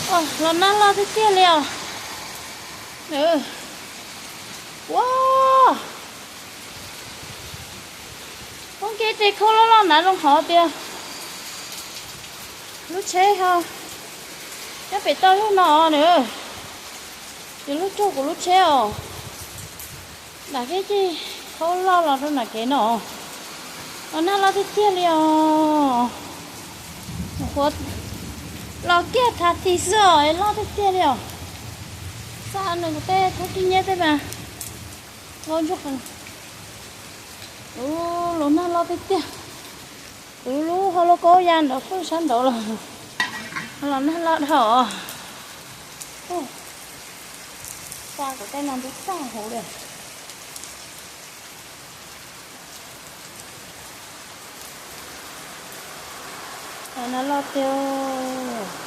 Los nag loj tiag tiag li os. Ua, poob kiag tej khaub loj loj nrad zoo qhov tias lub tsheb ho nyob pem toj zog no na. Ces lub raug kuv lub tsheb os. Nram kev ceg khaub loj los rau nram kev no. Los nag loj tiag tiag li os. Qhuav los kiag thav tis xwb os, loj tiag tiag li os. Xa nws kuv tej thab kib nyeb tej mas ntsuag qees. Ub, los nag loj tiag tiag. Kuv lub hauv lauj kaub ya nrov fwj sab nraud los, los nag loj dhau. Xa kuv tej no ntub tag hauv li. Los nag loj tiag.